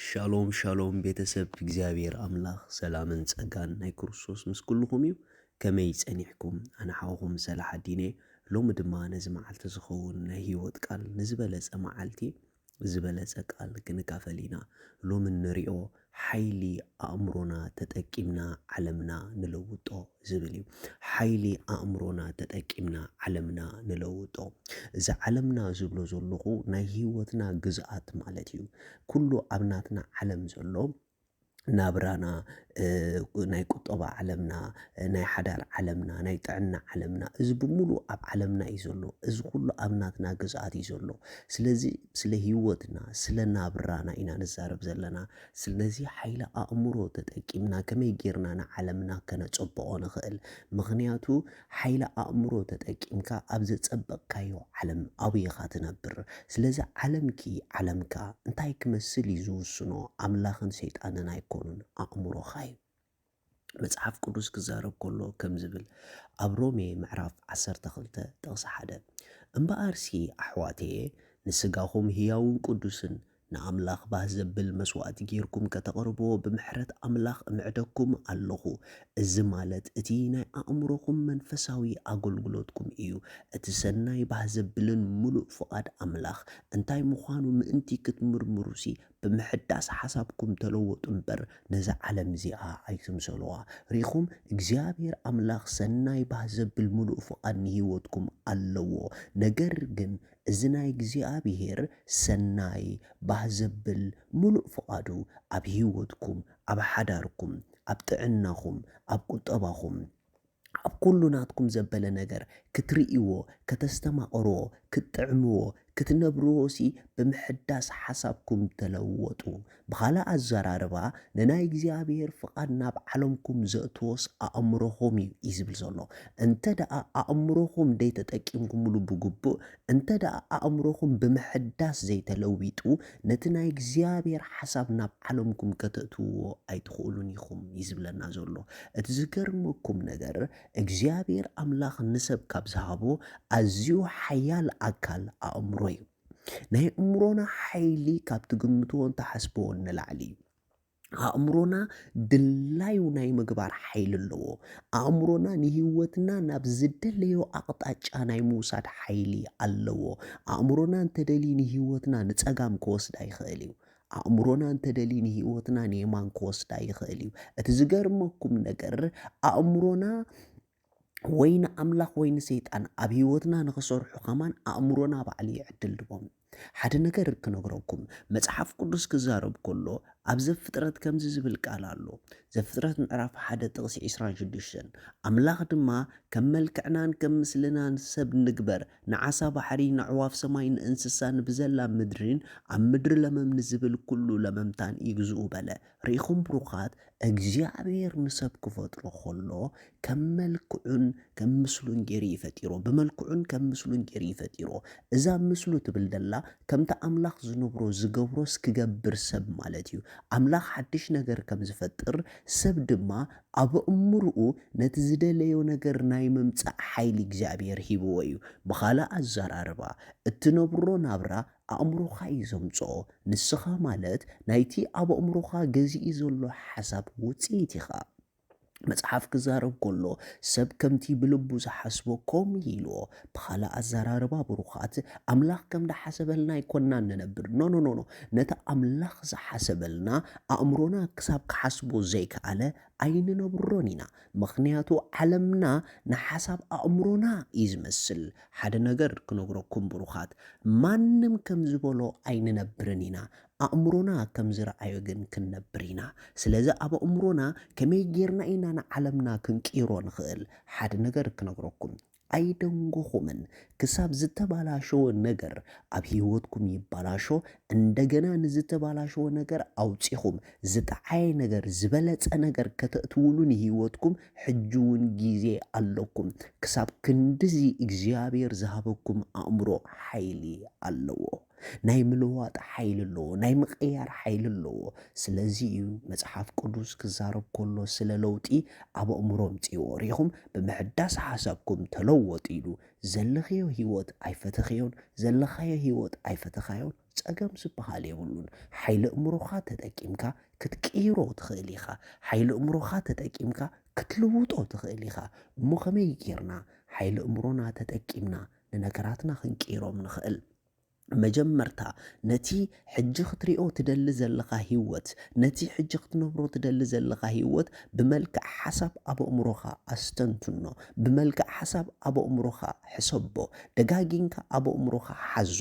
ሻሎም ሻሎም ቤተሰብ እግዚኣብሔር ኣምላኽ ሰላምን ጸጋን ናይ ክርስቶስ ምስ ኩልኹም እዩ። ከመይ ጸኒሕኩም? ኣነ ሓውኹም ሰላሓዲን እየ። ሎሚ ድማ ነዚ መዓልቲ ዝኸውን ናይ ህይወት ቃል ንዝበለጸ መዓልቲ ዝበለጸ ቃል ክንካፈል ኢና። ሎሚ እንሪኦ ሓይሊ ኣእምሮና ተጠቂምና ዓለምና ንለውጦ ዝብል እዩ። ሓይሊ ኣእምሮና ተጠቂምና ዓለምና ንለውጦ። እዚ ዓለምና ዝብሎ ዘለኹ ናይ ህይወትና ግዝኣት ማለት እዩ። ኩሉ ኣብ ናትና ዓለም ዘሎ ናብራና፣ እ፣ ናይ ቁጠባ ዓለምና፣ ናይ ሓዳር ዓለምና፣ ናይ ጥዕና ዓለምና፣ እዚ ብምሉእ ኣብ ዓለምና እዩ ዘሎ። እዚ ኩሉ ኣብ ናትና ግዝኣት እዩ ዘሎ። ስለዚ ስለ ህይወትና፣ ስለ ናብራና ኢና ንዛረብ ዘለና። ስለዚ ሓይሊ ኣእምሮ ተጠቂምና ከመይ ጌርና ንዓለምና ከነጸብቖ ንኽእል? ምኽንያቱ ሓይሊ ኣእምሮ ተጠቂምካ ኣብ ዘጸበቕካዮ ዓለም ኣብኡ ኢኻ ትነብር። ስለዚ ዓለምኪ፣ ዓለምካ እንታይ ክመስል እዩ ዝውስኖ? ኣምላኽን ሰይጣንን ኣይኮኑን፣ ኣእምሮኻ እዩ። መጽሓፍ ቅዱስ ክዛረብ ከሎ ከም ዝብል ኣብ ሮሜ ምዕራፍ ዓሰርተ ክልተ ጥቕሲ ሓደ፣ እምበኣርሲ ኣሕዋተየ ንስጋኹም ህያውን ቅዱስን ንኣምላኽ ባህ ዘብል መስዋእቲ ጌርኩም ከተቕርብዎ ብምሕረት ኣምላኽ እምዕደኩም ኣለኹ። እዚ ማለት እቲ ናይ ኣእምሮኹም መንፈሳዊ ኣገልግሎትኩም እዩ። እቲ ሰናይ ባህ ዘብልን ምሉእ ፍቓድ ኣምላኽ እንታይ ምዃኑ ምእንቲ ክትምርምሩሲ ብምሕዳስ ሓሳብኩም ተለወጡ እምበር ነዛ ዓለም እዚኣ ኣይትምሰልዋ። ርኢኹም እግዚኣብሔር ኣምላኽ ሰናይ ባህ ዘብል ምሉእ ፍቓድ ንህይወትኩም ኣለዎ። ነገር ግን እዚ ናይ እግዚኣብሔር ሰናይ ባህ ዘብል ምሉእ ፍቓዱ ኣብ ህይወትኩም፣ ኣብ ሓዳርኩም፣ ኣብ ጥዕናኹም፣ ኣብ ቁጠባኹም፣ ኣብ ኩሉ ናትኩም ዘበለ ነገር ክትርእይዎ፣ ከተስተማቕርዎ፣ ክትጥዕምዎ፣ ክትነብርዎ ሲ ብምሕዳስ ሓሳብኩም ተለወጡ። ብኻልእ ኣዘራርባ ንናይ እግዚኣብሔር ፍቓድ ናብ ዓለምኩም ዘእትዎስ ኣእምሮኹም እዩ እዩ ዝብል ዘሎ። እንተ ደኣ ኣእምሮኹም ደይተጠቂምኩምሉ ብግቡእ፣ እንተ ደኣ ኣእምሮኹም ብምሕዳስ ዘይተለዊጡ፣ ነቲ ናይ እግዚኣብሔር ሓሳብ ናብ ዓለምኩም ከተእትውዎ ኣይትኽእሉን ኢኹም እዩ ዝብለና ዘሎ። እቲ ዝገርመኩም ነገር እግዚኣብሔር ኣምላኽ ንሰብ ካብ ዝሃቦ ኣዝዩ ሓያል ኣካል ኣእምሮ እዩ። ናይ ኣእምሮና ሓይሊ ካብ ትግምትዎን ትሓስብዎን ንላዕሊ እዩ። ኣእምሮና ድላዩ ናይ ምግባር ሓይሊ ኣለዎ። ኣእምሮና ንህይወትና ናብ ዝደለዮ ኣቕጣጫ ናይ ምውሳድ ሓይሊ ኣለዎ። ኣእምሮና እንተደልዩ ንህይወትና ንጸጋም ክወስዳ ይኽእል እዩ። ኣእምሮና እንተደልዩ ንህይወትና ንየማን ክወስዳ ይኽእል እዩ። እቲ ዝገርመኩም ነገር ኣእምሮና ወይ ንኣምላኽ ወይ ንሰይጣን ኣብ ህይወትና ንኽሰርሑ ከማን ኣእምሮና ባዕሉ ይዕድል ድቦም። ሓደ ነገር ክነግረኩም፣ መጽሓፍ ቅዱስ ክዛረብ ከሎ ኣብ ዘፍጥረት ከምዚ ዝብል ቃል ኣሎ። ዘፍጥረት ምዕራፍ ሓደ ጥቕሲ ዕስራን ሽዱሽተን፣ ኣምላኽ ድማ ከም መልክዕናን ከም ምስልናን ሰብ ንግበር፣ ንዓሳ ባሕሪ፣ ንኣዕዋፍ ሰማይ፣ ንእንስሳ፣ ንብዘላ ምድሪን ኣብ ምድሪ ለመም ንዝብል ኩሉ ለመምታን ይግዝኡ በለ። ርኢኹም ብሩኻት፣ እግዚኣብሔር ንሰብ ክፈጥሮ ከሎ ከም መልክዑን ከም ምስሉን ገይሩ እዩ ፈጢሮ። ብመልክዑን ከም ምስሉን ገይሩ እዩ ፈጢሮ። እዛ ምስሉ ትብል ደላ ከምቲ ኣምላኽ ዝነብሮ ዝገብሮስ ክገብር ሰብ ማለት እዩ። ኣምላኽ ሓድሽ ነገር ከም ዝፈጥር ሰብ ድማ ኣብ ኣእምርኡ ነቲ ዝደለዮ ነገር ናይ ምምጻእ ሓይሊ እግዚኣብሔር ሂብዎ እዩ። ብኻልእ ኣዘራርባ፣ እትነብሮ ናብራ ኣእምሮኻ እዩ ዘምጽኦ። ንስኻ ማለት ናይቲ ኣብ ኣእምሮኻ ገዚኡ ዘሎ ሓሳብ ውጽኢት ኢኻ። መጽሓፍ ክዛረብ ከሎ ሰብ ከምቲ ብልቡ ዝሓስቦ ከምኡ ኢልዎ። ብኻልእ ኣዘራርባ ብሩኻት፣ ኣምላኽ ከም ዝሓሰበልና ኣይኮንናን ንነብር። ኖ፣ ኖ፣ ኖ፣ ኖ። ነቲ ኣምላኽ ዝሓሰበልና ኣእምሮና ክሳብ ክሓስቦ ዘይከኣለ ኣይንነብሮን ኢና። ምኽንያቱ ዓለምና ንሓሳብ ኣእምሮና እዩ ዝመስል። ሓደ ነገር ክነግረኩም ብሩኻት፣ ማንም ከም ዝበሎ ኣይንነብርን ኢና። ኣእምሮና ከም ዝረኣዮ ግን ክንነብር ኢና። ስለዚ ኣብ ኣእምሮና ከመይ ጌርና ኢና ንዓለምና ክንቅይሮ ንኽእል? ሓደ ነገር ክነግረኩም። ኣይደንጎኹምን። ክሳብ ዝተባላሸወ ነገር ኣብ ህይወትኩም ይባላሾ፣ እንደገና ንዝተባላሸወ ነገር ኣውጺኹም ዝጠዓየ ነገር፣ ዝበለጸ ነገር ከተእትውሉ ንህይወትኩም ሕጂ እውን ግዜ ኣለኩም። ክሳብ ክንድዚ እግዚኣብሔር ዝሃበኩም ኣእምሮ ሓይሊ ኣለዎ። ናይ ምልዋጥ ሓይሊ ኣለዎ። ናይ ምቕያር ሓይሊ ኣለዎ። ስለዚ እዩ መጽሓፍ ቅዱስ ክዛረብ ከሎ ስለ ለውጢ ኣብ ኣእምሮ ኣምጺዎ። ርኢኹም፣ ብምሕዳስ ሓሳብኩም ተለወጡ ኢሉ። ዘለኽዮ ህይወት ኣይፈተኽዮን፣ ዘለኻዮ ህይወት ኣይፈተኻዮን፣ ጸገም ዝበሃል የብሉን። ሓይሊ እምሮኻ ተጠቂምካ ክትቅይሮ ትኽእል ኢኻ። ሓይሊ እምሮኻ ተጠቂምካ ክትልውጦ ትኽእል ኢኻ። እሞ ከመይ ጌርና ሓይሊ እምሮና ተጠቂምና ንነገራትና ክንቅይሮም ንኽእል? መጀመርታ ነቲ ሕጂ ክትሪኦ ትደሊ ዘለኻ ህይወት፣ ነቲ ሕጂ ክትነብሮ ትደሊ ዘለኻ ህይወት ብመልክዕ ሓሳብ ኣብ ኣእምሮኻ ኣስተንትኖ። ብመልክዕ ሓሳብ ኣብ ኣእምሮኻ ሕሰቦ። ደጋጊንካ ኣብ ኣእምሮኻ ሓዞ።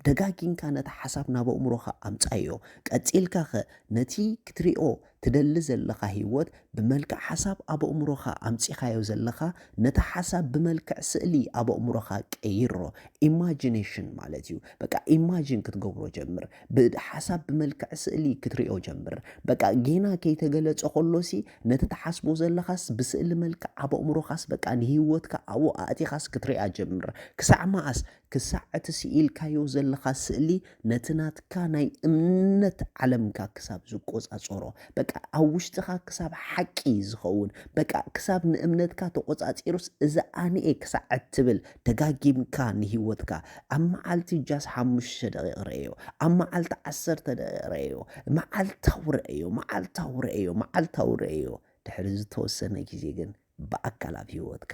ደጋጊንካ ነቲ ሓሳብ ናብ ኣእምሮኻ ኣምጻዮ። ቀጺልካኸ ነቲ ክትሪኦ ትደሊ ዘለኻ ህይወት ብመልክዕ ሓሳብ ኣብ ኣእምሮኻ ኣምጺኻዮ ዘለኻ፣ ነቲ ሓሳብ ብመልክዕ ስእሊ ኣብ ኣእምሮኻ ቀይሮ። ኢማጂኔሽን ማለት እዩ። በቃ ኢማጂን ክትገብሮ ጀምር። ብሓሳብ ብመልክዕ ስእሊ ክትሪኦ ጀምር። በቃ ጌና ከይተገለጸ ከሎሲ ነቲ ትሓስቦ ዘለኻስ ብስእሊ መልክዕ ኣብ ኣእምሮኻስ በቃ ንህይወትካ ኣብኡ ኣእቲኻስ ክትሪኣ ጀምር። ክሳዕ መኣስ? ክሳዕ እቲ ስኢልካዮ ዘለኻ ስእሊ ነቲ ናትካ ናይ እምነት ዓለምካ ክሳብ ዝቆጻጸሮ፣ በቃ ኣብ ውሽጥኻ ክሳብ ሓቂ ዝኸውን፣ በቃ ክሳብ ንእምነትካ ተቆጻጺሩስ እዚ ኣነ'የ ክሳዕ እትብል ደጋጊምካ ንህይወትካ ኣብ መዓልቲ ጃስ ሓሙሽተ ደቂቕ ረእዮ፣ ኣብ መዓልቲ ዓሰርተ ደቂቕ ረእዮ፣ መዓልታዊ ረእዮ፣ መዓልታዊ ረእዮ፣ መዓልታዊ ረእዮ። ድሕሪ ዝተወሰነ ግዜ ግን ብኣካል ኣብ ህይወትካ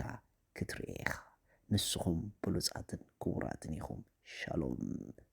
ክትርእዮ ኢኻ። ንስኹም ብሉጻትን ክቡራትን ኢኹም። ሻሎም።